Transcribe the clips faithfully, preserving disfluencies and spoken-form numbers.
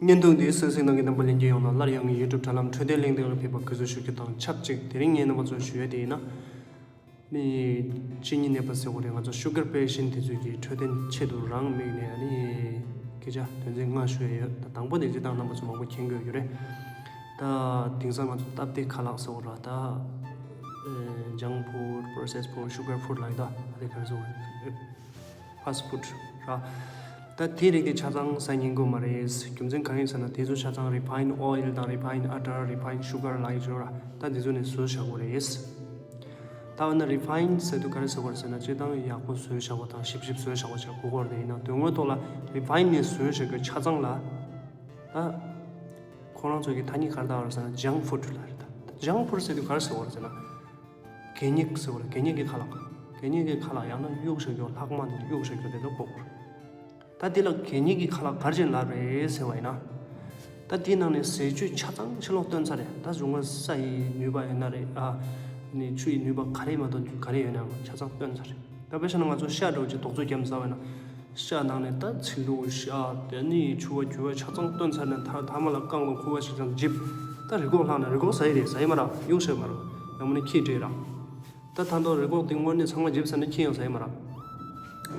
བརྙན་ཐུང་འདིའི་གསན་གཟིགས་གནང་མཁན་རྣམ་པ་ལྷན་རྒྱས་ཡོངས་ལ་སླར་ཡང་ངའི་YouTube་དྲ་ལམ་འཕྲོད་བསྟེན་གླེང་སྟེགས་ལ་ཕེབས་པར་གུས་བསུ་ཞུ་རྒྱུ་དང་ཆབས་ཅིག་དེ་རིང་ངས་རྣམ་པ་ཚོར་ཞུ་ཡ་དེ་ཡིན་ན། ནི་གཅིན་སྙི་ནད་པ་ཟེར་དགོས་རེད། ང་ཚོ་sugar patient་དེ་ཚོས་ཀྱི་འཕྲོད་བསྟེན་ཆེད་དུ་རང་དམིགས་ནས་ཨ་ནི་སྐད་ཆ་དོན་ཚན་ལྔ་ཞུ་ཡ་ཡོད། ད་དང་པོ་དེ་སྤྱིར་བཏང་རྣམ་པ་ཚོ་མང་པོ་མཁྱེན་གྱི་ཡོད་རྒྱུ་རེད། ད་དེང་སང་ང་ཚོ་སྟབས་བདེ་ཁ་ལག་ཟེར་དགོས་རེད། ད་junk food, processed food, sugar food་ལབ་ཡ་ད་ཨ་དེ་ག་རེ་ཟེར་དགོས་རེད། fast food་ར། ད་དེའི་རིགས་དེ་ཆ་ཚང་ཟ་ཉན་དགོས་མ་རེད། རྒྱུ་མཚན་གང་ཡིན་ཟེར་ན་དེ་ཚོ་ཆ་ཚང་refined oil་དང་refined butter, refined sugar་ལབ་ཡ་ཅིག་ཡོད་ར། ད་དེ་ཚོ་ནས་བཟོས་བཞག་དགོས་རེད། ད་འོ་ན་refined་ཟེར་དུས་ག་རེ་ཟེར་དགོས་རེད་ཟེར་ན་སྤྱིར་བཏང་ཡག་པོ་བཟོས་བཞག་པ་དང་ཞིབ་ཞིབ་བཟོས་བཞག་པ་ཅིག་དགོས་ཀྱི་རེད། ཡིན་ནའང་དོན་དངོས་ཐོག་ལ་refined་ནས་བཟོས་བཞག་པའི་ཆ་ཚང་ལ་ད་ཁོ་རང་ཚོ་གི་ཐ་སྙད་ག་རེ་བཏགས་པ་རེད་ཟེར་ན་junk food་ལབ་རེད། ད་junk food་ཟེར་དུས་ག་རེ་ཟེར་དགོས་རེད་ཟེར་ན། གད་སྙིགས་ཟེར་བ་ལ་གད་སྙིགས་ཀྱི་ཁ་ལག་གད་སྙིགས་ཀྱི་ཁ་ལག་ཡང་ན་གཡུག་བཞག་རྒྱུ་ལྷག་མ་འདི་གཡུག་བཞག་རྒྱུ་དེ་ལ་གོ་དགོས། ད་འདི་ལ་གད་སྙིགས་ཀྱི་ཁ་ལག་ག་རེ་བྱས་ལབ་རེད་ཟེར་བ་ཡིན་ན། ད་འདི་ནང་ནས་ཟས་བཅུད་ཆ་ཚང་ཕྱི་ལོགས་བཏོན་ཚར་རེད། ད་གཞུང་ང་ས་ཡི་ནུས་པ་ཡོད་ན་རེད། ཨ་ནི་ཆུ་ཡི་ནུས་པ་ག་རེ་མ་གཏོང་རྒྱུ་ག་རེ་ཡོད་ནའང་ཆ་ཚང་བཏོན་ཚར་རེད། ད་དཔེ་བཞག་ན་ང་ཚོ་ཤ་འདྲ་བོ་ཅིག་དོག་ཚོད་བརྒྱབ་ཟ་བ་ཡིན་ན། ཤ་ནང་ནས་ད་ཚིལ་ལུ་ཤ་དེ་ནི་ཆུ་བ་རྒྱུ་བ་ཆ་ཚང་བཏོན་ཚར་ནས་ཐ་ཐ་མ་ལ་རྐང་པ་ཁུ་བ་ཞིག་ཀྱང་འཇིབ། ད་རི་གོག་ལྷག་ན་རི་གོག་ཟ་ཡི་རེད། ཟ་ཡི་མ་རེད། གཡུག་ཤ་མ་རེད། ཡང་མིན་ན་ཁྱི་འདྲེ་ར། ད་ད་དུང་རི་གོག་དེ་དངོས་གནས་ཚང་མ་འཇིབ་ཟ་ན་ཁྱི་ཡང་ཟ་ཡི་མ་རེད།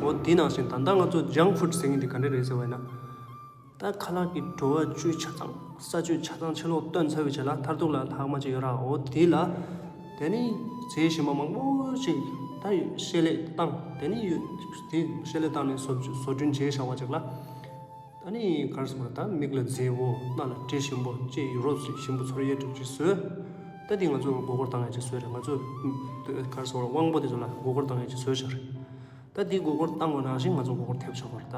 འོ་དེ་ནང་བཞིན་ད་ལྟ་ང་ཚོ་junk food་ཟེར་མཁན་དེ་ག་འདྲ་རེད་ཟེར་བ་ཡིན་ན། ད་ཁ་ལག་གི་བྲོ་བ་བཅུད་ཆ་ཚང་ས་བཅུད་ཆ་ཚང་ཕྱི་ལོགས་བཏོན་ཚར་བའི་རྗེས་ལ་མཐར་ཐུག་ལ་ལྷག་མ་ཅིག་ཡོད་ར། འོ་དེ་ལ་དེ་ནི་རྫས་གཞན་པ་མང་པོ་ཞིག་ད་བཤལ་ལས་བཏང་། དེ་ནི་ཡོད་དེ་བཤལ་ལས་བཏང་ནས་བཟོ་བཟོ་སྐྲུན་བྱས་བཞག་པ་ཅིག་ལ། ད་ནི་ག་རེ་ཟེར་དགོས་རེད། ད་མིག་ལ་མཛེས་པོ་སྣ་ལ་དྲི་ཞིམ་པོ་ལྕེ་ཡི་རོ་ཞིམ་པོ་ཚོར་ཡས་འདྲ་ཅིག་བཟོས། ད་དེ་ང་ཚོ་མགོ་སྐོར་བཏང་ཡས་ཅིག་བཟོས་རེད། ང་ཚོ་ག་རེ་ཟེར་དགོས་རེད། དབང་པོ་དེ་ཚོ་ལ་མགོ་སྐོར་བཏང་ཡས་ཅིག་བཟོས་བཞག་རེད། ད་དེ་མགོ་སྐོར་བཏང་བ་ནང་བཞིན་ང་ཚོ་མགོ་སྐོར་ཐེབས་ཆོག་པ་རེད་ད།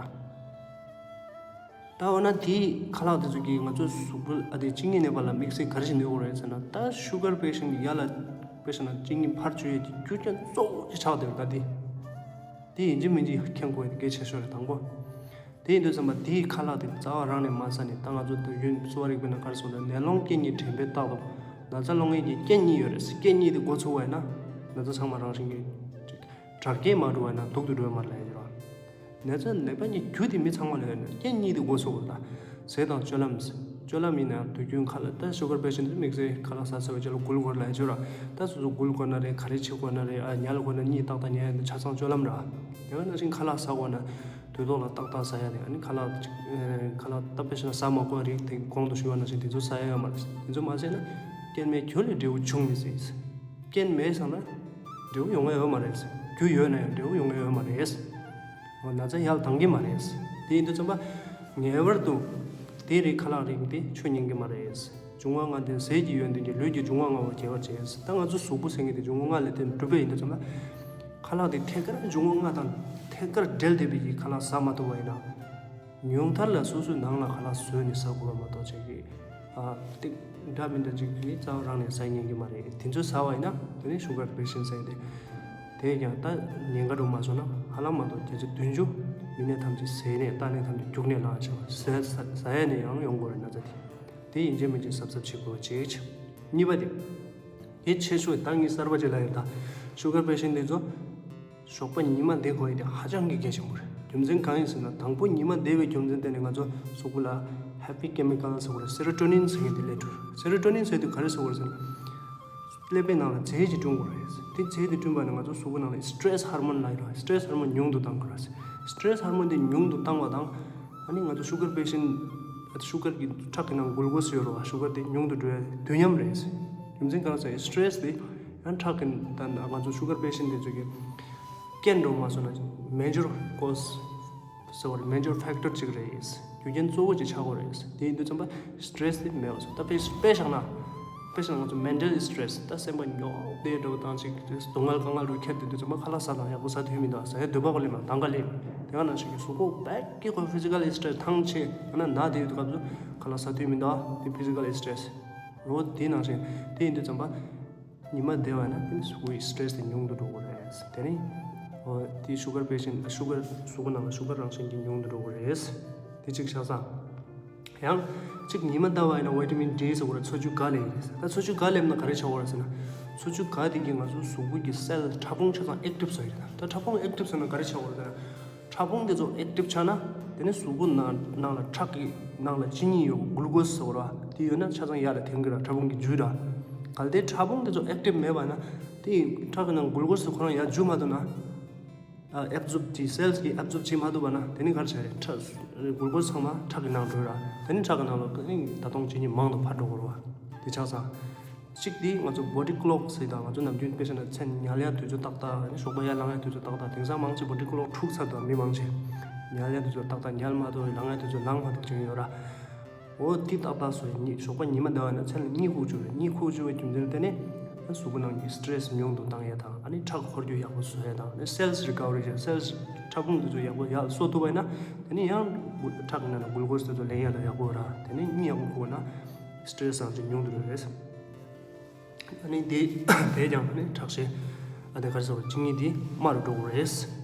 ད་འོ་ན་དེའི་ཁ་ལག་དེ་ཚོ་གིས་ང་ཚོའི་གཟུགས་པོ་ཨ་དེ་གཅིན་སྙི་ནད་པ་ལ་དམིགས་བསལ་ག་རེ་ཞིག་ནུས་ཡོད་རེད་ཟེར་ན། ད་sugar patient་ཡ་ལ་དཔེ་བཞག་ན་གཅིན་སྙི་འཕར་བཅུག་ཡས་ཀྱི་རྒྱུ་རྐྱེན་གཙོ་བོ་ཅིག་ཆགས་བསྡད་ཡོད་ད་དེ། དེ་ཡིན་གཅིག་མིན་གཅིག་མཁྱེན་དགོས་ཡ་དེ་གལ་ཆེ་ཤོས་རེད། དང་པོ། དེ་ཡིན་དུས་ཙམ་པ་དེའི་ཁ་ལག་དེ་རྩ་བ་རང་ནས་མ་ཟ་ནས། ད་ང་ཚོ་དུས་རྒྱུན་གསོ་བ་རིག་པའི་ནང་ག་རེ་གསུངས་ན། ནད་སློང་རྐྱེན་གཉིས་དྲན་པས་བརྟག་ཏོ། ན་ཚ་སློང་མཁན་གྱི་རྐྱེན་གཉིས་ཡོད་རེད། རྐྱེན་གཉིས་དེ་འགོ་ཚུགས་པ་ཡིན་ན་ན་ཚ་ཚང་མ་རང་བཞིན་གྱིས་དྲག་སྐྱེད་མ་འགྲོ་བ་ཡིན་ན་སྡུག་ཏུ་འགྲོ་ཡ་མ་རེད་ལབ་ཡ་རེད་བ། ན་ཚ་ནད་པ་གཉིས་རྒྱུ་དེ་མི་ཚང་མ་ལ་ཡོད་ན་རྐྱེན་གཉིས་དེ་འགོ་ཚུགས་པ་རེད་ད། ཟས་དང་སྤྱོད་ལམ། སྤྱོད་ལམ་ཡིན་ན་དུས་རྒྱུན་ཁ་ལག་ད་sugar patient་དེ་དམིགས་བསལ་ཁ་ལག་ཟ་ཟ་བའི་རྗེས་ལ་འགུལ་དགོས་ལབ་ཡ་ཅིག་ཡོད་ར། ད་སོ་སོ་འགུལ་དགོས་ན་རེད། ག་རེ་བྱེད་དགོས་ན་རེད། ཨ་ཉལ་དགོས་ན་གཉིད་ཏག་ཏག་ཉལ་ཡ་ཆ་ཚང་སྤྱོད་ལམ་ར། དེ་ག་ནང་བཞིན་ཁ་ལག་ཟ་དགོས་ན་དུས་ཐོག་ལ་ཏག་ཏག་ཟ་ཡ་རེད། ཨ་ནི་ཁ་ལག་ཅིག་ཨེ་ཁ་ལག་ད་དཔེ་བཞག་ན་ཟ་མ་དགོས་པ་རིགས་དེ་གོང་དུ་ཞུས་པ་ནང་བཞིན་དེ་ཚོ་ཟ་ཡ་ཡོད་མ་རེད། དེ་ཚོ་མ་ཟས་ན་རྐྱེན་མེད་རྒྱུ་ལས་འབྲས་བུ་འབྱུང་མི་སྲིད། རྐྱེན་མེད་ཙང་ན་འབྲས་བུ་ཡོང་ཡ་ཡོད་མ་རེད། རྒྱུ་ཡོད་ན་ཡང་འབྲས་བུ་ཡོང་ཡ་ཡོད་མ་རེད། འོ་ན་ཚ་ཡར་ལྡང་གི་མ་རེད། དེ་ཡིན་དུས་ཙམ་པ་ངེས་པར་དུ་དེ་རིགས་ཁ་ལག་རིགས་དེ་མཆོད་ཉན་གི་མ་རེད། འབྱུང་བ་ལྔ་ལྡན་ཟས་ཀྱི་ཡོན་ཏན་གྱིས། ལུས་ཀྱི་འབྱུང་བ་ལྔ་པོ་རྒྱས་པར་བྱེད། ད་ང་ཚོ་གཟུགས་པོ་ཟེར་མཁན་དེ་འབྱུང་བ་ལྔ་ལས་དེ་གྲུབ་པ་ཡིན་དུས་ཙམ་པ། ཁ་ལག་དེ་ཐད་ཀར་འབྱུང་བ་ལྔ་དང་ཐད་ཀར་འབྲེལ་བསྡད་པའི་གི་ཁ་ལག་ཟ་མ་ཐུབ་པ་ཡིན་ན། ཉུང་མཐར་ལ་སོ་སོའི་ནང་ལ་ཁ་ལག་བཟོས་ནས་ཟ་དགོས་པ་མ་གཏོགས་ཅིག་གི་ཨ་ཏིག་འདྲ་མི་འདྲ་ཅིག་གི་རྩ་བ་རང་ནས་ཟ་ཉན་གི་མ་རེད། དེ་ཚོ་ཟ་བ་ཡིན་ན་དེ་ནི་sugar patient་ཟེར་ཏེ། དེ་ཡང་ད་ཉེན་ཁ་འགྲོ་མ་སོང་ན་ཧ་ལམ་མ་གཏོགས་བརྒྱ་ཆ་བདུན་ཅུ་མི་ནད་ཐམས་ཅད་ཟས་ནད་རྟགས་ནད་ཐམས་ཅད་རྒྱུག་ནད་ལ་ཆེ་བ་ཟ་ཟ་ཡ་ནས་ཡང་ཡོང་དགོས་རེད་ན་ཚ་དེ། དེ་ཡིན་གཅིག་མིན་གཅིག་གཟབ་གཟབ་བྱེད་དགོས་པ་གཅིག་གཉིས་པ་དེ། དེ་ཆེ་ཤོས་ད་ངས་གསར་པ་ཅིག་ལ་ཡིན་ད། sugar patient་དེ་ཚོ་ཞོགས་པ་ཉི་མ་བསྡད་དགོས་ཡ་དེ་ཧ་ཅང་གི་གལ་ཆེན་པོ་རེད། རྒྱུ་མཚན་གང་ཡིན་ཟེར་ན་དང་པོ་ཉི་མ་བསྡད་པའི་རྒྱུ་མཚན་དེ་ནི་ང་ཚོ་གཟུགས་པོ་ལ་happy chemical་ཟེར་བ་རེད། serotonin་ཟེར་མཁན་དེ་སླེབས་འགྲོ། serotonin་ཟེར་དུས་ག་རེ་ཟེར་བ་རེད་ཟེར་ན། ཀླད་པའི་ནང་ལ་རྫས་ཅིག་བསྐྲུན་དགོས་རེད། དེ་རྫས་དེ་བསྐྲུན་པ་ནི་ང་ཚོ་གཟུགས་པོ་ནང་ལ་stress hormone་ལབ་ཡོད་རེད། stress hormone་ཉུང་དུ་བཏང་དགོས་རེད། stress hormone་དེ་ཉུང་དུ་བཏང་བ་དང་། ཨ་ནི་ང་ཚོ་sugar patient་sugar་གི་ཁྲག་གི་ནང་glucose་ཡོད་རེད་བ། sugar་དེ་ཉུང་དུ་འགྲོ་ཡ་དུས་མཉམ་རེད། རྒྱུ་མཚན་གང་ཟེར་stress་དེ་ཡང་ཁྲག་གི་ད་ང་ཚོ་sugar patient་དེ་ཚོ་གི་རྐྱེན་འགྲོ་མ་སོང་ན་major cause་ཟེར་བ་རེད། major factor་ཅིག་རེད། རྒྱུ་རྐྱེན་གཙོ་བོ་ཅིག་ཆགས་ཀྱི་རེད། དེ་ཡིན་དུས་ཙམ་པ་stress་དེ་མེད་པ་བཟོ། ད་དཔེ་དཔེ་བཞག་ན། དཔེ་བཞག་ན་ང་ཚོ་mental stress་ད་སེམས་པ་ཉོག་བསྡད་འགྲོ་དང་ཅིག་སྡུག་བསྔལ་དཀའ་ངལ་རུ་ཁྱེར་བསྡད་དུས་ཙམ་པ་ཁ་ལག་ཟ་དང་ཡག་པོ་ཟ་ཐུབ་མི་འདུག་ཟ་ཡ་འདོད་པ་གོ་ལེ་མ་དང་ག་ལེ། དེ་ག་ནང་བཞིན་གྱི་གཟུགས་པོ་བེག་གི་ཁོ་physical stress་ཐང་ཆད་ཡང་ན་ན་དེ་ཡོད་དུས་སྐབས་སུ་ཁ་ལག་ཟ་ཐུབ་མི་འདུག་དེ་physical stress་རོ། དེ་ནང་བཞིན་དེ་ཡིན་དུས་ཙམ་པ། ཉི་མ་བསྡད་པ་ན་དེ་ནི་གཟུགས་པོའི་stress་དེ་ཉུང་དུ་འགྲོ་གི་རེད། དེ་ནི་ཨོ་དེ་sugar patient་sugar་གཟུགས་པོ་ནང་ལ་sugar་རང་བཞིན་གྱིས་ཉུང་དུ་འགྲོ་གི་རེད། དེ་གཅིག་ཆགས་སོང་། ཡང་གཅིག་ཉི་མ་བསྡད་པ་ཡིན་ན་vitamin D་ཟེར་བ་རེད། མཚོ་ཆུ་ག་ལེབ་ཡིན། ད་མཚོ་ཆུ་ག་ལེབ་ན་ག་རེ་ཆགས་པ་རེད་ཟེར་ན། མཚོ་ཆུ་ག་དེ་གིས་ང་ཚོ་གཟུགས་པོ་གི་cell་ཕྲ་ཕུང་ཆ་ཚང་active་བཟོ་ཡི་རེད། ད་ཕྲ་ཕུང་active་བཟོས་ན་ག་རེ་ཆགས་པ་རེད་ཟེར་ན། ཕྲ་ཕུང་དེ་ཚོ་active་ཆགས་ན། ནི་གཟུགས་པོ་ནང་ནང་ལ་ཁྲག་གི་ནང་ལ་ལྕི་ནི་ཡོད། གུ་ལུ་ཀོ་སི་ཟེར་བ་ར། དེ་ཡོད་ན་ཆ་ཚང་ཡར་ལ་འཐེན་གི་ར། ཕྲ་ཕུང་གི་འཇུ་ར། གལ་ཏེ་ཕྲ་ཕུང་དེ་ཚོ་ཨེག་ཊིབ་མེད་པ་ན་དེ་ཁྲག་གི་ནང་གུ་ལུ་ཀོ་སི་ཁོ་རང་ཡར་འཇུ་མ་ཐུབ་ན། ཨ་ཨེབ་ཛོབ་བྱེད། སེལ་གྱིས་ཨེབ་ཛོབ་བྱེད་མ་ཐུབ་པ་ན་དེ་ནི་ག་རེ་བྱ་རེད། ཁྲག་གུ་ལུ་ཀོ་སི་ཚང་མ་ཁྲག་གི་ནང་འགྲོ་ར། དེ་ནི་ཁྲག་གི་ནང་ལ་ད་དུང་ལྕི་ནི་མང་དུ་འཕར་འགྲོ་གི་རེད་བ། དེ་ཆགས་ས། གཅིག་དེ་ང་ཚོ་བོ་ཌི་ཀློག་ཟེར་དང་། ང་ཚོ་ནམ་རྒྱུན་དཔེ་བཞག་ན་མཚན་ཉལ་ཡ་དུས་ཚོད་ཏག་ཏག་ནི་ཞོགས་པ་ཡར་ལངས་ཡ་དུས་ཚོད་ཏག་ཏག་དེང་སང་མང་ཆེ་བོ་ཌི་ཀློག་འཁྲུག་ཚར་འདུག་མི་མང་ཆེ། ཉལ་ཡ་དུས་ཚོད་ཏག་ཏག་ཉལ་མ་ཐུབ། ལངས་ཡ་དུས་ཚོད་ལངས་མ་ཐུབ་བྱུང་ཡོད་ར། འོ་དེ་ཏག་ཏག་སོ་ཉི་ཞོགས་པ་ཉི་མ་ཟླ་བ་ན་མཚན་ལ་གཉིད་ཁུག་བཅུག་རེད། གཉིད་ཁུག་བཅུག་པའི་རྒྱུ་མཚན་དེ་ནི་གཟུགས་པོ་ནང་གི་སི་ཊེ་རེ་སི་ཉུང་དུ་བཏང་ཡ་དང་། ཨ་ནི་ཁྲག་འཁོར་རྒྱུག་ཡག་པོ་བཟོ་ཡ་དང་། ཨ་ནི་སེལ་སི་རི་ཀ་བ་རི་བྱས། སེལ་སི་ཕྲ་ཕུང་དེ་ཚོ་ཡག་པོ་ཡར་གསོ་ཐུབ་པ་ཡིན་ན་དེ་ནི་ཡང་ཁྲག་གི་ནང་ན་གུ་ལུ་ཀོ་སི་དེ་ཚོ་ལེན་ཡ་ལ་ཡག་པོ་ར། དེ་ནི་གཉིད་ཡག་པོ་ཁུག་ན་སི་ཊེ་རེ་སི་རང་བཞིན་ཉུང་དུ་འགྲོ་རེད། ཨ་ནི་དེ་དེས་ཀྱང་ཨ་ནི་ཁྲག་ཤེད་ཨ་དེ་ག་རེ་ཟེར་བ་གཅིན་སྙི་དེ་དམའ་རུ་འགྲོ་གི་རེད།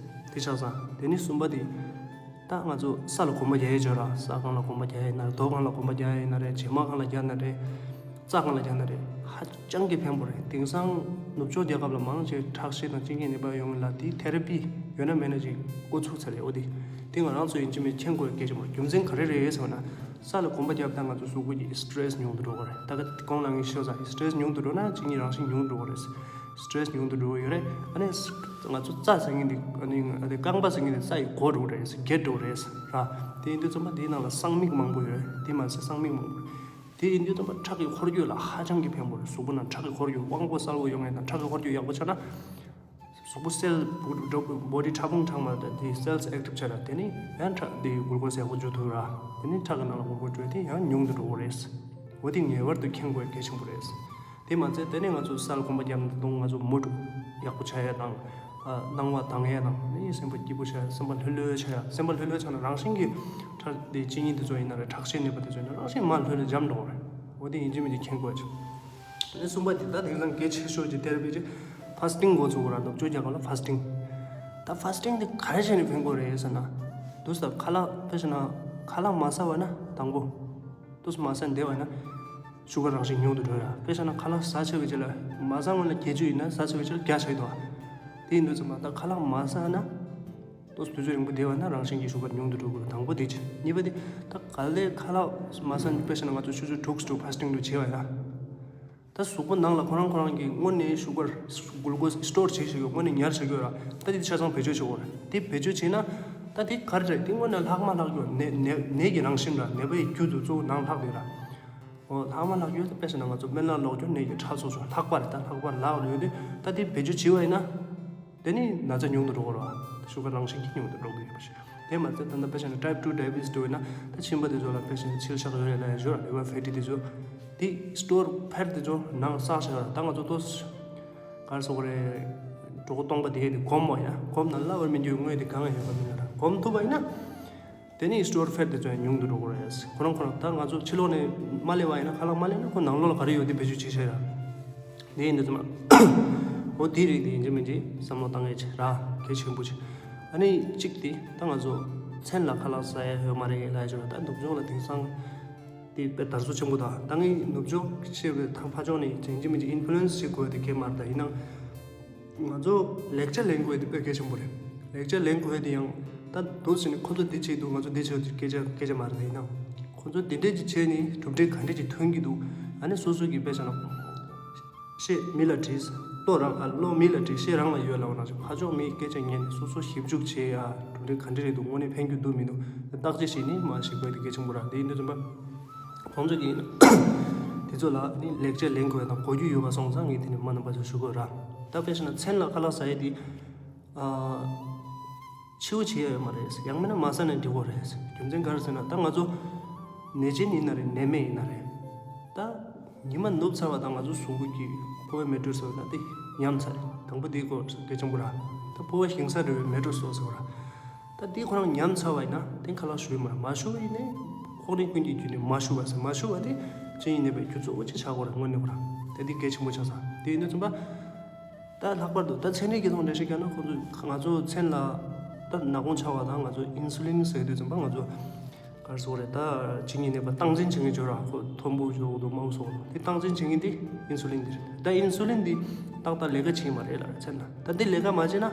དེ་ཆགས་ས། དེ་ནི་གསུམ་པ་དེ་ད་ང་ཚོ་ས་ལ་གོམ་པ་རྒྱག་ཡས་བྱོས་ར། ས་སྒང་ལ་གོམ་པ་རྒྱག་ཡས་ཡིན་ན་རེད། རྡོ་སྒང་ལ་གོམ་པ་རྒྱག་ཡས་ཡིན་ན་རེད། བྱེ་མ་སྒང་ལ་རྒྱག་ན་རེད། རྩྭ་སྒང་ལ་རྒྱག་ན་རེད། ཧ་ཅང་གི་ཕན་པོ་རེད། དེང་སང་ནུབ་ཕྱོགས་རྒྱལ་ཁབ་ལ་མང་ཆེ་ཁྲག་ཤེད་དང་གཅིན་སྙིའི་ནད་པ་ཡོང་ལ་དེ་ཐེ་ར་པི་ཡོད་ན་མེད་ན་ཅིག་འགོ་ཚུགས་ཚར་རེད། འོ་དེ་དེ་ང་རང་ཚོ་ཡིན་གཅིག་མིན་མཁྱེན་དགོས་སྐད་ཆ་མ་རེད། རྒྱུ་མཚན་ག་རེ་རེད་ཟེར་བ་ན། ས་ལ་གོམ་པ་བརྒྱབ་ད་ང་ཚོ་གཟུགས་པོ་གི་སི་ཊེ་རེ་སི་ཉུང་དུ་འགྲོ་གི་རེད། ད་ག་གོང་ལ་ངས་ཤོད་ས་སི་ཊེ་རེ་སི་ཉུང་དུ་འགྲོ་ན་གཅིན་སྙི་རང་བཞིན་ཉུང་དུ་འགྲོ་གི་རེད། སི་ཊེ་རེ་སི་ཉུང་དུ་འགྲོ་གི་ཡོད་རེད། ཨ་ནི་ང་ཚོ་རྩྭ་ཟེར་མཁན་འདི་ཨ་ནི་ཨ་དེ་རྐང་པ་ཟེར་མཁན་འདི་རྩྭ་ཡི་མགོ་འགྲོ་གི་རེད། རྒྱས་འགྲོ་གི་རེད་ར། དེ་ཡིན་དུས་ཙམ་པ་དེའི་ནང་ལ་སྲང་མིག་མང་པོ་ཡོད་རེད། དེ་མ་ཟད་སྲང་མིག་མང་པོ་ཡོད། དེ་ཡིན་དུས་ཙམ་པ་ཁྲག་གི་འཁོར་སྐྱོད་ལ་ཧ་ཅང་གི་ཕན་པོ་རེད། གཟུགས་པོ་ནང་ཁྲག་གི་འཁོར་སྐྱོད་དབང་པོ་གསལ་པོ་ཡོང་ཡས་དང་། ཁྲག་གི་འཁོར་སྐྱོད་ཡག་པོ་ཆགས་ན། གཟུགས་པོ་སེལ་བོ་ཌི་ཕྲ་ཕུང་ཕྲ་མ་དེ་སེལ་སི་ཨེག་ཊིབ་བྱས་ན་དེ་ནི་ཡང་ཁྲག་དེ་གུ་ལུ་ཀོ་སི་ཡག་པོ་འཇུ་ཐུབ་ར། དེ་ནི་ཁྲག་གི་ནང་ལ་གུ་ལུ་ཀོ་སི་འགྲོ་ཡས་དེ་ཡང་ཉུང་དུ་འགྲོ་གི་རེད། འོ་དེ་ངེས་པར་དུ་མཁྱེན་དགོས་གལ་ཆེན་པོ་རེད། དེ་མ་ཚད་དེ་ནི་ང་ཚོ་ས་ལ་གོམ་པ་བརྒྱབ་ནས་དུང་ང་ཚོ་མུ་ཌི་ཡག་པོ་ཆགས་ཡས་དང་། ཨ་སྣང་བ་དྭངས་ཡས་དང་། ནི་སེམས་པ་སྐྱིད་པོ་ཆགས་ཡས། སེམས་པ་ལྷོད་ལྷོད་ཆགས་ཡས། སེམས་པ་ལྷོད་ལྷོད་ཆགས་ན་རང་བཞིན་གྱིས་ཁྲག་དེ་གཅིན་སྙི་དེ་ཚོ་ཡིན་ན་རེད། ཁྲག་ཤེད་ནད་པ་དེ་ཚོ་ཡིན་ན་རང་བཞིན་མར་ལྷོད་ལྷོད་འཇམ་འགྲོ་གི་རེད། འོ་དེ་ཡིན་གཅིག་མིན་གཅིག་མཁྱེན་དགོས་ཀྱི། ཨ་ནི་གསུམ་པ་དེ་ད་དེང་སང་གལ་ཆེ་ཤོས་ཀྱི་ཐེ་ར་པི་ཅིག་ཕ་སི་ཊིང་འགོ་ཚུགས་པ་ར། ནུབ་ཕྱོགས་རྒྱལ་ཁབ་ལ་ཕ་སི་ཊིང་། ད་ཕ་སི་ཊིང་དེ་ག་རེ་བྱས་ནས་ཕན་གྱི་ཡོད་རེད་ཟེར་ན། དུས་ད་ཁ་ལག་དཔེ་བཞག་ན་ཁ་ལག་མ་ཟ་བ་ན་དང་པོ། དུས་མ་ཟ་བསྡད་པ་ན་ཤུ་གར་རང་བཞིན་ཉུང་དུ་འགྲོ་ཡ། དཔེ་བཞག་ན་ཁ་ལག་ཟ་ཆོག་གི་རྗེས་ལ་མ་ཟ་སྔོན་ལ་བརྒྱད་ཅུ་ཡིན་ན་ཟ་ཆོག་གི་རྗེས་ལ་བརྒྱ་ཆགས་ཡོད་དོ། དེ་ཡིན་དུས་ཙམ་པ་ད་ཁ་ལག་མ་ཟ་ན། ཏོག་ཙམ་དུས་ཚོད་རིང་པོ་བསྡད་པ་ན་རང་བཞིན་གྱིས་ཤུ་གར་ཉུང་དུ་འགྲོ་གི་རེད། དང་པོ་དེ་བྱས། གཉིས་པ་དེ་ད་ག་ལེར་ཁ་ལག་མ་ཟ་ནས་དཔེ་བཞག་ན་ང་ཚོ་ཆུ་ཚོད་དྲུག་དྲུག་ཕ་སི་ཊིང་དུ་བྱས་པ་ཡིན་ན། ད་གཟུགས་པོ་ནང་ལ་ཁོ་རང་ཁོ་རང་གིས་སྔོན་ནས་ཤུ་གར་གུ་ལུ་ཀོ་སི་སི་ཊོར་བྱེད་བྱེད་ཀྱི་སྔོན་ནས་ཉར་བྱེད་ཀྱི་ཡོད་ར། ད་དེ་ཆ་ཚང་བེད་སྤྱོད་བྱེད་དགོས་ར། དེ་བེད་སྤྱོད་བྱེད་ན་ད་དེ་ག་རེ་རེད། དེ་སྔོན་ནས་ལྷག་མ་ལྷག་ཡོད་ནད་ནད་ནད་ཀྱི་རང་བཞིན་ར། ནད་པའི་རྒྱུ་དེ་གཙོ་བོ་ནང་ལྷག་ཡོད་ར། འོ་ལྷག་མ་ལྷག་ཡོད་ད། དཔེ་བྱས་ན་ང་ཚོ་སྨན་བླ་ལོག་རྒྱུ་ནད་ཀྱི་ཁྲག་ཚོགས་ཆུང་ལྷག་པ་རེད། ད་ལྷག་པ་ལྷག་ཡོད་དུས་ད་དེ་བེད་སྤྱོད་བྱས་པ་ཡིན་ན། དེ་ནི་ན་ཚ་ཉུང་དུ་འགྲོ་གི་རེད་བ། ཤུ་གར་རང་བཞིན་གྱིས་ཉུང་དུ་འགྲོ་གི་ཡོད་པ་ཞིག་དེ་མ་ཚད་ད་ལྟ་དཔེ་བྱས་ན་ཊའིབ་ཊུ་ཌའི་བེ་ཊི་སི་འགྲོ་ཡོད་ན་ད་མཆིན་པ་དེ་ཚོ་ལ་དཔེ་བྱས་ན་མཆེར་ཞག་ཡོད་རེད་ལབ་ཡ་ཡོད་ར། ལི་ཝར་ཕེ་ཊི་དེ་ཚོ་དེ་སི་ཊོར་ཕེཊ་དེ་ཚོ་ནང་བསགས་བཞག་ཡོད་ར། ད་ང་ཚོ་ཏོག་ཙམ་ག་རེ་ཟེར་དགོས་རེད། གྲོད་ཁོག་སྟོང་པ་དེ་གས་དེ་སྒོམ་པ་ཡ། སྒོམ་ན་སླ་བར་མི་འགྱུར་དངོས་དེ་གང་ཡང་ཡོད་པ་མིན་ལ་ར། སྒོམ་ཐུབ་པ་ཡིན་ན། དེ་ནི་སི་ཊོར་ཕེཊ་དེ་ཚོ་ཡང་ཉུང་དུ་འགྲོ་གི་རེད། ཁོ་རང་ཁོ་རང་ད་ང་ཚོ་ཕྱི་ལོགས་ནས་མ་སླེབས་པ་ཡིན་ན། ཁ་ལག་མ་སླེབས་ན་ཁོ་ནང་ལོགས་ལ་ག་རེ་ཡོད་དེ་བེད་སྤྱོད་བྱེད་ཤེས་ར། དེ་ཡིན་དུས་ཙམ་པ། འོ་དེའི་རིགས་དེ་ཡིན་གཅིག་མིན་གཅིག་བསམ་བློ་བཏང་ཡས་ཆེ་ར། གལ་ཆེན་པོ་ཆེ། ཨ་ནི་གཅིག་དེ་ད་ང་ཚོ་མཚན་ལ་ཁ་ལག་ཟ་ཡས་ཡོད་མ་རེད་ལབ་ཡས་ཆེ་ར། ད་ནུབ་ཕྱོགས་ལ་དེང་སང་དེ་དཔེ་དར་སོ་ཆེན་པོ་དང་། ད་ངས་ནུབ་ཕྱོགས་ཤེས་པའི་ཐང་ཕ་ཕྱོགས་ནས་ཡིན་གཅིག་མིན་གཅིག་ཨིན་ཕུ་ལུ་ཨེན་སི་བྱེད་དགོས་དེ་གལ་མ་རེད། ད་ཡིན་ནའང་། ང་ཚོ་ལེག་ཅར་ལེན་དགོས་ཡ་དེ་དཔེ་གལ་ཆེན་པོ་རེད། ལེག་ཅར་ལེན་དགོས་ཡ་དེ་ཡང་ད་འདུག་ཟེར་ནས་ཁོ་ཚོ་འདི་བྱས་འདུག་ང་ཚོ་འདི་བྱས་འདུག་སྐད་ཆ་སྐད་ཆ་མ་རེད། ཡིན་ནའང་ཁོ་ཚོ་འདི་འདྲས་ཀྱི་བྱས་ནས་གྲུབ་འབྲས་ག་འདྲས་ཀྱི་ཐོན་གྱི་འདུག་ཨ་ནི་སོ་སོ་གིས་དཔེ་བྱས་ན་ཤེས་མི་ལ་དྲིས། བློ་རང་ཨ་བློ་མི་ལ་དྲིས། ཤེས་རང་ལ་ཡོད་ལབ་པ་ནང་བཞིན་ཕར་ཕྱོགས་མིའི་སྐད་ཆ་ཉན་ནས་སོ་སོ་ཞིབ་འཇུག་བྱེད་ཡ། གྲུབ་འབྲས་ག་འདྲས་རེད་འདུག་དངོས་གནས་ཕན་གྱི་འདུག་མི་འདུག་བརྟག་དཔྱད་བྱས་ནས་མར་བྱེད་དགོས་ཡ་དེ་གལ་ཆེན་པོ་རེད། དེ་ཡིན་དུས་ཙམ་པ། ཁོང་ཚོ་གིས་དེ་ཚོ་ལ་ནི་ལེག་ཅར་ལེན་དགོས་དང་གོ་རྒྱུ་ཡོད་པ་སོང་ཙང་ངས་དེ་ནི་མ་རྣམ་པ་ཚོ་ཞུ་དགོས་ར། ད་དཔེ་བཞག་ན་མཚན་ལ་ཁ་ལག་ཟ་ཡས་དེ། ཨ། འཆི་བ་བྱེད་ཡ་ཡོད་མ་རེད། ཡང་མིན་ན་མ་ཟ་ན་འགྲིག་གི་རེད། རྒྱུ་མཚན་ག་རེ་ཟེར་ན་ད་ང་ཚོ་ནད་ཅན་ཡིན་ན་རེད། ནད་མེད་ཡིན་ན་རེད། ད་ཉི་མ་ནུབ་ཚར་བ་དང་ང་ཚོ་གཟུགས་པོ་གི་ཕོ་བའི་མེ་དྲོད་ཟེར་བ་ན་དེ་ཉམས་ཚར་རེད། དང་པོ་དེའི་སྐོར་གལ་ཆེན་པོ་ར། ད་ཕོ་བ་ཞིང་ས་རེད་པའི་མེ་དྲོད་གསོ་ཟེར་བ་ར། ད་དེ་ཁོ་རང་ཉམས་ཚར་བ་ཡིན་ན་དེ་ཁ་ལག་ཞུ་ཡི་མ་རེད། མ་ཞུ་བ་ཡིན་ནའི་ཁོག་ནད་ཀུན་གྱི་རྒྱུ་ནི་མ་ཞུ་བ་ཟེར། མ་ཞུ་བ་དེ་ཅི་ཡིན་ནའི་བའི་རྒྱུ་གཙོ་བོ་ཅིག་ཆགས་ཀྱི་རེད། དངོས་གནས་ཁོ་རང་དེ་དེ་གལ་ཆེན་པོ་ཆགས་ས་དེ་ཡིན་དུས་ཙམ་པ། ད་ལྷག་པར་དུ་ད་ཚན་རིག་གི་ཐོག་འགྲེལ་བཤད་བརྒྱབ་ན་ཁོ་ཚོས་ང་ཚོ་མཚན་ལ་ད་ནད་གོང་ཆགས་པ་དང་ང་ཚོ་ཨིན་སུ་ལིན་ཟེར་དུས་ཙམ་པ་ང་ཚོ་ག་རེ་ཟེར་དགོས་རེད། ད་གཅིན་སྙི་ནད་པ་སྟངས་འཛིན་བྱེད་མཁན་ཅིག་ཡོད་ར། ཁོ་མཐོན་པོ་ཅིག་འོག་ཏུ་དམའ་བོ་སོགས་དེ་སྟངས་འཛིན་བྱེད་མཁན་དེ་ཨིན་སུ་ལིན་དེ་རེད། ད་ཨིན་སུ་ལིན་དེ་ཏག་ཏག་ལས་ཀ་བྱེད་མ་རེད་ལབ་རེད་མཚན་ལ། ད་དེ་ལས་ཀ་མ་བྱེད་ན་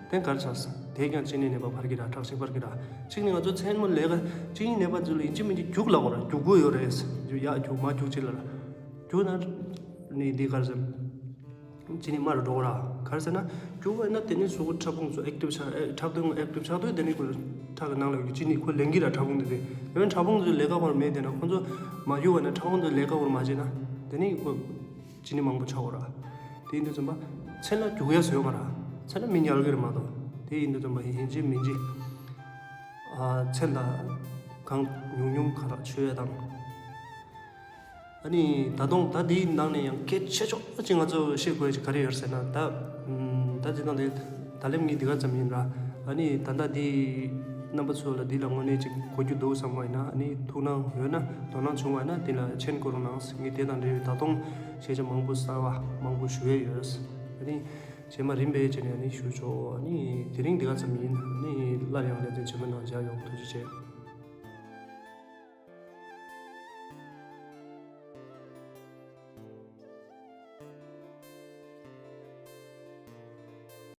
དེ་ག་རེ་ཆགས་སོང་ དེས་ཀྱང་གཅིན་སྙི་ནད་པ་འཕར་གྱི་ར། ཁྲག་ཤེད་འཕར་གྱི་ར། གཅིག་ནི་ང་ཚོ་མཚན་མོ་ལས་ཀ་གཅིན་སྙི་ནད་པ་ཚོ་ལ་ཡིན་གཅིག་མིན་གཅིག་རྒྱུགས་ལབ་དགོས་ར། རྒྱུག་དགོས་ཡོད་རེད། རྒྱུགས་ཡ་རྒྱུགས་མ་རྒྱུགས་གཅིག་ལ་ར། རྒྱུགས་ན་ནི་འདི་གར་ཟེར། གཅིན་སྙི་མར་འགྲོ་གི་ར། གར་ཟེར་ན་རྒྱུགས་པ་ན་དེ་ནི་གཟུགས་པོ་ཕྲ་ཕུང་ཚོ་ཨེག་ཊིབ་ཆགས། ཨེ་ཕྲ་ཕུང་ཨེག་ཊིབ་ཆགས་དུས་དེ་ནི་ཁོ་ཁྲག་གི་ནང་ལ་ཡོད་གཅིན་སྙི་ཁོ་ལེན་གྱི་ར། ཕྲ་ཕུང་དེ་དེ་ཡང་ཕྲ་ཕུང་དེ་ལས་ཀ་བར་མེད། དེ་ན་ཁོ་ཚོ་མ་རྒྱུགས་པ་ན་ཕྲ་ཕུང་དེ་ལས་ཀ་བར་མ་བྱས་ན་དེ་ནི་ཁོ་གཅིན་སྙི་མང་པོ་ཆགས་ཡོད་ར། དེ་ཡིན་དུས་ཙམ་པ་མཚན་ལ་རྒྱུག་ཡས་བཟོས་མ་ར། མཚན་ལ་མི་ཉལ་གི་རེད་མ་གཏོགས། དེ་ཡིན་དུས་ཙམ་པ་ཡིན་གཅིག་མིན་གཅིག་ཨ་མཚན་དང་གང་ཉུང་ཉུང་ཁ་རག་མཆོད་ཡས་དང་། ཨ་ནི་ད་དུང་ད་དེའི་ནང་ནས་ཡང་གལ་ཆེ་ཤོས་ཅིག་ང་ཚོ་ཤེས་དགོས་ཡས་ཅིག་ག་རེ་ཡོད་ཟེར་ན། ད་ཨམ་ད་ཅི་ད་ལྟ་ད་ལན་ངས་འདི་ག་ཙམ་ཡིན་ར། ཨ་ནི་ད་ལྟ་འདི་རྣམ་པ་ཚོ་ལ་འདི་ལ་དངོས་གནས་ཅིག་གོ་རྒྱུ་འདུག་བསམ་པ་ཡིན་ན། ཨ་ནི་ཐུགས་སྣང་ཡོད་ན་དོ་སྣང་བྱུང་བ་ཡིན་ན་འདི་ལ་མཆན་བཀོད་རོགས་གནང་། ངས་དེ་དང་འབྲེལ་བའི་ད་དུང་ཤེས་བྱ་མང་པོ་གསར་བ་མང་པོ་ཞུ་ཡས་ཡོད། ཨ་ནི་རྗེས་མ་རིམ་པས་བྱས་ནས་ཨ་ནི་ཞུ་ཆོག་ཨ་ནི་དེ་རིང་འདི་ག་ཙམ་ཡིན། ཨ་ནི་སླར་ཡང་ལེ་ཚན་རྗེས་མའི་ནང་མཇལ་ཡོང་། ཐུགས་རྗེ་ཆེ།